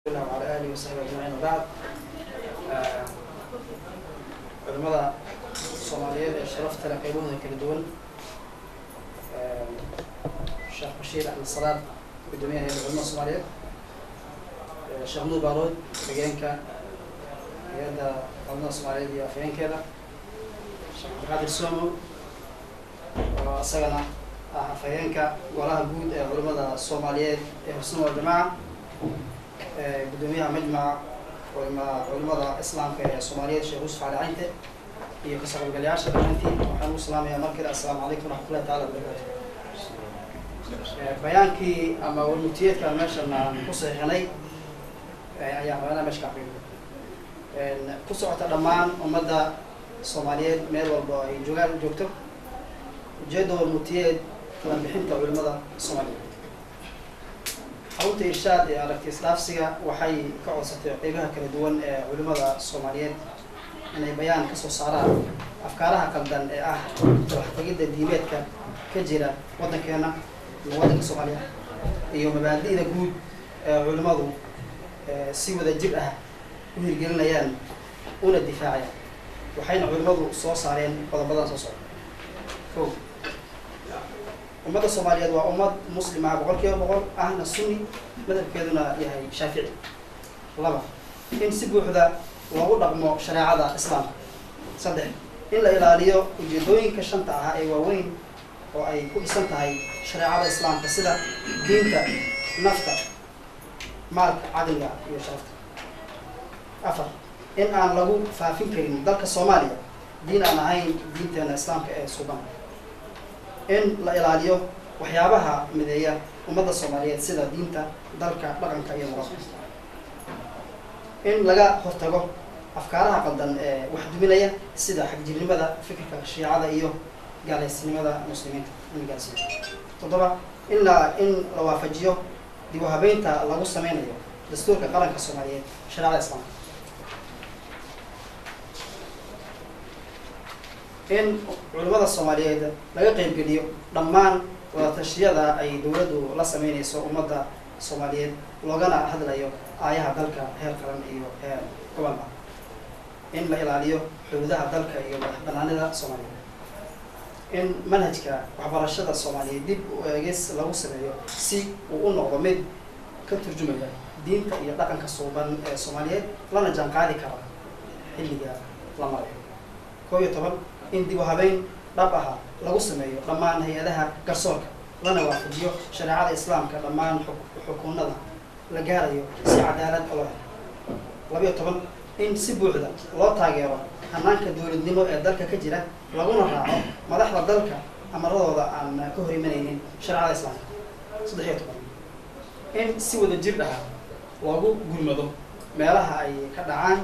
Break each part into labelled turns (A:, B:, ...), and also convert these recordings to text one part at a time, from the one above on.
A: وعلى آله وصحبه أجمعين وبعد. Culimada Soomaaliyeed ee sharafta leh, qaybahooda kala duwan, Sheekh Bashiir Axmed Salaad, guddoomiyaha hay'adda culimada Soomaaliyeed, Sheekh Nuur Baarood, xigeenka hay'adda culimada Soomaaliyeed iyo afhayeenkeeda, Sheekh Cabdiqaadir Somo oo isagana ah afhayeenka golaha guud ee culimada Soomaaliyeed ee Ahlusunna Waljamaaca, guddoomiyaha majmaca culimada Islaamka ee Soomaaliyeed, Sheekh Yuusuf Cali Caynte, iyo kasoo qaybgalayaasha dhammaantiin, waxaan u salaamayaa mar kale: assalaamu calaykum waraxmatullahi taala wabarakaatu. Bayaankii ama warmutiyeedka meeshan aan ku saxiixinay ayaa rabaa meesha ka aqriyo. Ku socota dhammaan ummadda Soomaaliyeed meel walba ay joogaan joogto. Ujeedda warmutiyeed talanbixinta culimada Soomaaliyeed. Xarunta Irshaad ee aragti isdhaafsiga waxay ka codsatay qeybaha kala duwan ee culimada Soomaaliyeed inay bayaan kasoo saaraan afkaaraha qaldan ee ah talaxtagidda diimeedka ka jira waddankeena ama waddanka Soomaaliya iyo mabaadi'da guud ee culimadu si wada jir ah u hirgelinayaan una difaacayaan. Waxayna culimadu soo saareen qodobadan soo socda. Ko, ummadda Soomaaliyeed waa ummad Muslim ah 100% ahna Sunni, madhabkeeduna yahay Shaafici. Laba, in si buuxda loogu dhaqmo shareecada Islaamka. Saddex, in la ilaaliyo ujeedooyinka shanta ah ee waaweyn oo ay ku dhisan tahay shareecada Islaamka, sida diinta, nafta, maalka, caqliga iyo sharafta. Afar, in aan lagu faafin karin dalka Soomaaliya diin aan ahayn diinteena Islaamka ee suuban. In la ilaaliyo waxyaabaha mideeya ummadda Soomaaliyeed, sida diinta, dalka, dhaqanka iyo luqada. In laga hortago afkaaraha qaldan ee wax duminaya, sida xagjirnimada, fikirka Shiicada iyo gaalaysinimada Muslimiinta in la gaarsiiyo. Toddoba, in la waafajiyo dib u habeynta lagu sameynayo dastuurka qaranka Soomaaliyeed shareecada Islaamka. In culimada Soomaaliyeed laga qeybgeliyo dhammaan wadatashyada ay dowladdu la sameyneyso ummadda Soomaaliyeed, loogana hadlayo aayaha dalka heer qaran iyo heer gobolba. In la ilaaliyo xuduudaha dalka iyo madax banaanida Soomaaliyeed. In manhajka waxbarashada Soomaaliyeed dib u eegis lagu sameeyo si uu u noqdo mid ka turjumaya diinta iyo dhaqanka suuban ee Soomaaliyeed, lana jaan qaadi kara xilliga la marayo. 11, in dib u habeyn dhab aha lagu sameeyo dhammaan hay-adaha garsoorka, lana waafajiyo shareecada Islaamka dhammaan xukunada la gaarayo si cadaalad loo helo. 12, in si buuxda loo taageero hanaanka dowladnimo ee dalka ka jira, laguna raaco madaxda dalka amaradooda aan ka hor imanaynin shareecada Islaamka. 13, in si wada jir ah loogu gurmado meelaha ay ka dhacaan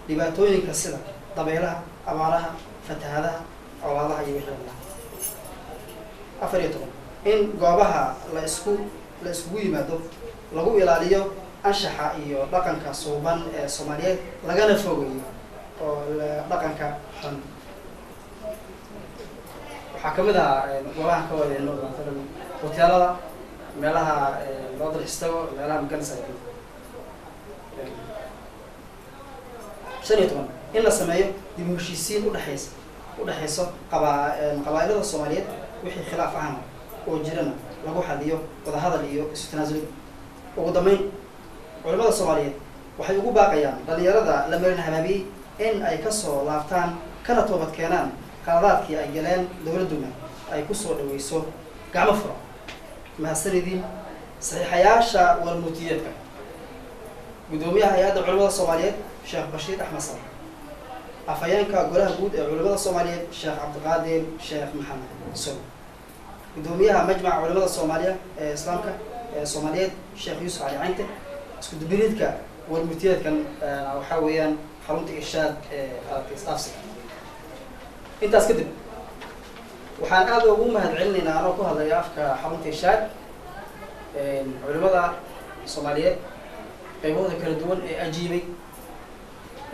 A: dhibaatooyinka, sida dabeelaha, abaaraha, fatahadaha, colaadaha iyo wixii lamid ah. 14, in goobaha la iskugu yimaado lagu ilaaliyo anshaxa iyo dhaqanka suuban ee Soomaaliyeed, lagana fogeeyo oo dhaqanka xun. Waxaa kamid ahaa goobahan ka wadeyno, matalan hoteelada, meelaha loo dalxiis tago, meelaha maganaysa. 15, in la sameeyo dib u heshiisiin udhexeyso qabaa-ilada Soomaaliyeed, wixii khilaaf ahna oo jirana lagu xaliyo wadahadal iyo isu tanaasulid. Ugu dambeyn, culimada Soomaaliyeed waxay ugu baaqayaan dhalinyarada la marin habaabiyey in ay kasoo laabtaan kana toobad keenaan qaladaadkii ay galeen, dowladduna ay kusoo dhaweyso gacmo furan. Mahadsanidin. Saxiixayaasha warmutiyeedka: guddoomiyaha hay-adda culimada Soomaaliyeed, Sheekh Bashiir Axmed Salax, afhayeenka golaha guud ee culimada Soomaaliyeed, Sheekh Cabdiqaadir Sheekh Maxamed Sow, guddoomiyaha majmaca culimada Soomaaliya ee Islaamka ee Soomaaliyeed, Sheekh Yuusuf Cali Caynte. Isku dubiriidka warmutiyeedkan waxaa weeyaan xarunta Irshaad ee aragti isdhaafsiga. Intaas kadib, waxaan aada ugu mahad celinaynaa, anoo ku hadlaya afka xarunta Irshaad, culimada Soomaaliyeed qaybahooda kala duwan ee ajiibay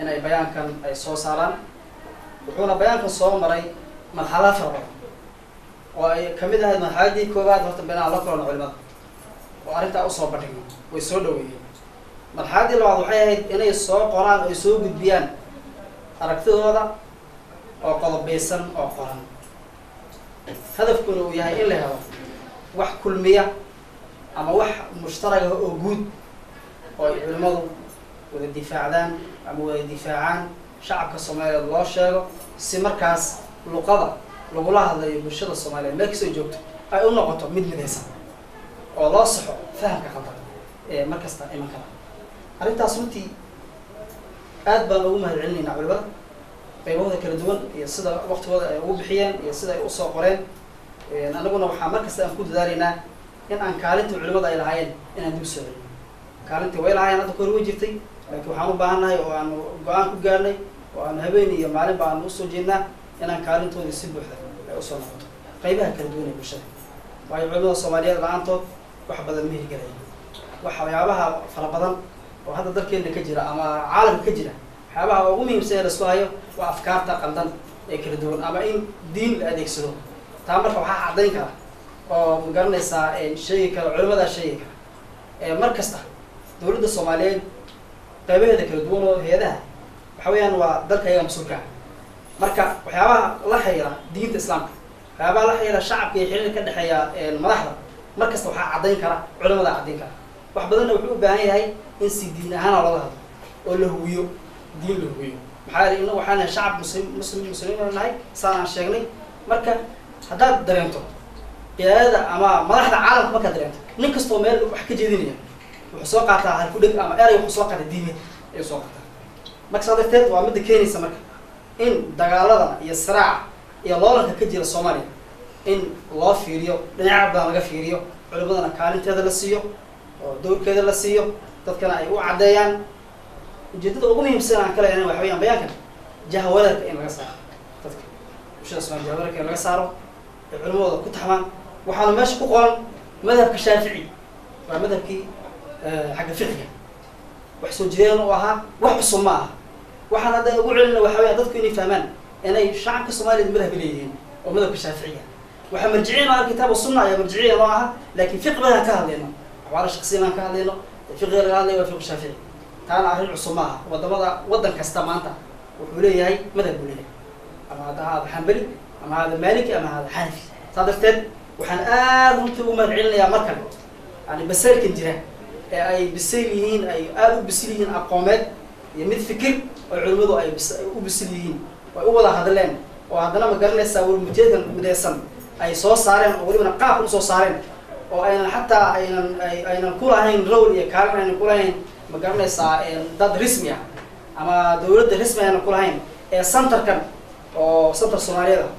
A: inay bayaankan ay soo saaraan. Wuxuuna bayaankan soo maray marxalad fara badan oo ay kamid ahayd marxaladdii koowaad horta binaan la kulano culimada oo arrintaa usoo bandhigno. Way soo dhaweeyeen. Marxaladdii labaad waxay ahayd inay soo qoraan oo soo gudbiyaan aragtidooda oo qodobeysan oo qoran, hadafkuna uu yahay in la helo wax kulmiya ama wax mushtaraga oo guud oo ay culimmadu wada difaacdaan ama wada difaacaan, shacabka Soomaaliyeed loo sheego, si markaas luqada lagula hadlayo bulshada Soomaaliyeed meel kastoo joogto ay u noqoto mid midaysan oo loo saxo fahamka qaldan ee mar kasta iman kara. Arrintaas runtii aad baan ugu mahad celinaynaa culimada qaybahooda kala duwan iyo sida waqtigooda ay ugu bixiyeen iyo sida ay usoo qoreen. Anaguna waxaa mar kasta aan ku dadaalaynaa in aan kaalinta culimada ay lahaayeen inaan dib soo celino. Kaalintii way lahaayeen hadda kahor way jirtay, laakiin waxaan u baahannahay oo aanu go-aan ku gaarnay oo aanu habeen iyo maalinba aanu usoo jeednaa inaan kaalintoodii si buuxda ay usoo noqoto qaybaha kala duwan ee bulshada. Waayo, culimada Soomaaliyeed la-aantood wax badan ma hirgelaya. Waxyaabaha fara badan oo hadda dalkeena ka jira ama caalamka ka jira, waxyaabaha ugu muhiimsan ee laisku hayo waa afkaarta qaldan ee kala duwan ama in diin la adeegsado. Taa marka waxaa caddayn kara oo ma garanaysaa sheegi kara culimadaa sheegi kara. Mar kasta dowladda Soomaaliyeed qaybaheeda kala duwan oo hay-adaha waxa weeyaan waa dalka ayaga mas-uulka ah. Marka waxyaabaha la xiriira diinta Islaamka, waxyaabaha la xiriira shacabka iyo xiriir ka dhexeeya madaxda, mar kasta waxaa caddayn kara culimadaa caddayn kara. Wax badanna wuxuu u baahan yahay in si diin ahaana looga hadlo oo la huwiyo, diin la huwiyo. Maxaa yeelay innagu waxaan nahay shacab muslim, muslimiin nahay saan aan sheegnay. Marka haddaad dareento qiyaadada ama madaxda caalamka, markaad dareento nin kastoo meel wax ka jeedinaya wuxuu soo qaataa halkudheg ama erey, wuxuu soo qaataa diimeed ayuu soo qaataa. Marka saa darteed waa midda keenaysa marka in dagaalada iyo siraaca iyo loolanka ka jira Soomaaliya in loo fiiriyo dhinacyo badan laga fiiriyo, culimadana kaalinteeda la siiyo oo dowrkeeda la siiyo, dadkana ay u caddeeyaan. Ujeedada ugu muhiimsan aan ka leenahay waxa weyaan bayaankan jahwareerka in laga saaro dadka bulshada Somalia, jahwareerka in laga saaro ay culimadooda ku taxmaan. Waxaana meesha ku qoran madhabka Shaafici, waa madhabkii xagga fiqiga wax soo jireen u ahaa, wax cusub ma aha. Waxaan hadda ugu celina waxa weya dadku inay fahmaan inay shacabka Soomaaliyeed madhab leeyihiin oo madhabka Shaaficiga waxaa marjiciyan oo alkitaab wasunna ayaa marjiciya noo aha, laakiin fiqi badan ka hadlayno, axwaala shaksiyan aan ka hadlayno, fiqiga laga hadlayo waa fiqu Shaafici. Taana arrin cusub ma aha. Wadamada waddan kasta maanta wuxuu leeyahay madhab buu leeyahay, ama hadda haada Xambali ama haada Maaliki ama haada Xanafi. Saa darteed waxaan aada runtii ugu mahad celinayaa mar kale yani basaylkan jira ee ay bisayl yihiin, ay aada u bisil yihiin aqoomeed iyo mid fikir oo culimadu ay u bisil yihiin oo ay u wada hadleen oo haddana ma garanaysaa warmurtiyeedkan midaysan ay soo saareen oo welibana qaabkan usoo saareen oo aynan xataa aynan aynan kulahayn role iyo kaalin aynan kulahayn, ma garanaysaa, dad rasmi ah ama dawladda rasmi aynan kulahayn ee centerkan oo center Soomaaliyeed ah.